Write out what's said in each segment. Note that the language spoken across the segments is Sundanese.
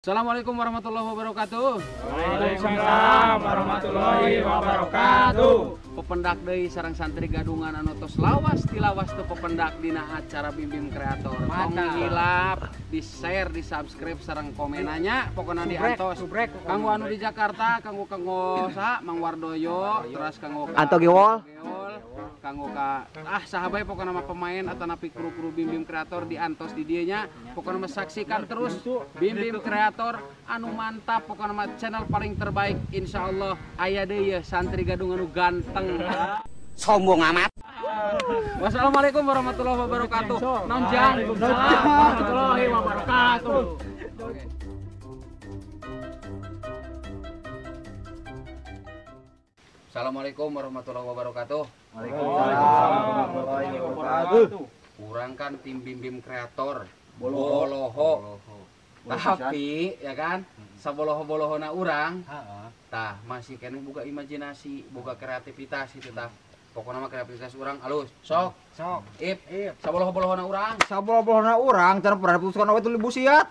Assalamualaikum warahmatullahi wabarakatuh. Waalaikumsalam warahmatullahi wabarakatuh. Pependak deui sareng santri gadungan anu tos lawas tilawas teu pependak dina acara Bimbim Kreator. Tong hilap di share, di subscribe sareng komenanya pokona diantos. Kanggo anu di Jakarta, kanggo kanggo saha Mang Wardoyo, terus kanggo ka Anto Gewol. Kanggo ka saha bae pokona mah pemain atanapi kru-kru Bimbim Kreator diantos di dieu nya. Pokona mah saksikan terus Bimbim Kreator anu mantap, pokona mah channel paling terbaik insyaallah. Aya deui ye santri gadungan anu ganteng. Sombong amat. Wassalamualaikum warahmatullahi wabarakatuh. Nonjang. Warahmatullahi wabarakatuh. Assalamualaikum warahmatullahi wabarakatuh. Waalaikumsalam warahmatullahi wabarakatuh. Urang kan tim Bimbim Kreator boloho. Tapi ya kan saboloho-bolohona urang tah masih keneh buka imajinasi, buka kreativitas gitu tah. Pokokna mah kreativitas urang alus. Sok, sok, ip, saboloho-bolohona urang. Saboloho-bolohona urang can pernah diputuskan awe tuli busiat.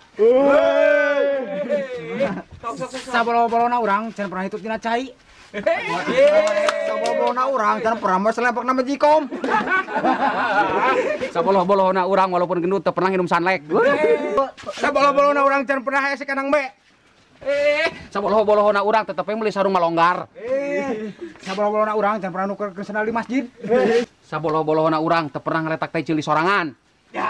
Saboloho-bolohona urang can pernah hitut dina cai. Saboloho-bolohona urang can pernah mah selempak na majikom. Saboloho-bolohona urang walaupun gendut teu pernah nginum Sunlight. Saboloho-bolohona urang can pernah hese kanang be. Saboloho-bolohona urang tetep we meuli sarung malonggar. Saboloho-bolohona urang can pernah nuker sendal di masjid. Saboloho-bolohona urang teu pernah ngaletak tai ceuli sorangan. Ya.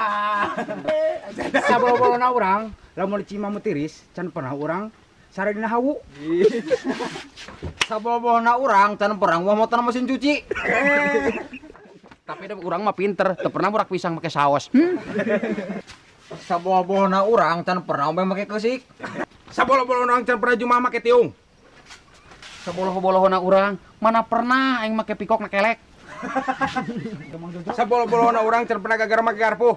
Saboloho-bolohona urang lamun di Cimamu tiris can pernah urang sare dina hawu. Saboloho-bolohona urang can pernah momotan mesin cuci. Tapi da urang mah pinter, teu pernah murak pisang make saos. Saboloho-bolohona urang can pernah ombe make keusik. Saboloho-bolohona urang can pernah jumaah make tiung. Saboloho-bolohona urang mana pernah aing make pikok na kelek. Saboloho-bolohona urang can pernah gagar make garpu.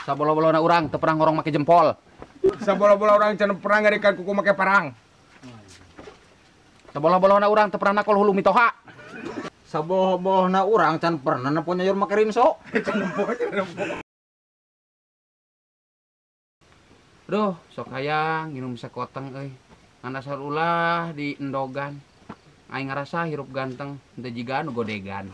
Saboloho-bolohona urang teu pernah ngorong make jempol. Saboloho-bolohona urang can pernah ngarikan kuku make parang. Saboloho-bolohona urang teu pernah nakol hulu mitoha. Saboloho-bolohona urang can pernah nempo nyayur make rinso. Duh, sok hayang nginum sekoteng euy. Ngan dasar ulah di endogan. Aing ngarasa hirup ganteng, teu jiga anu godegan.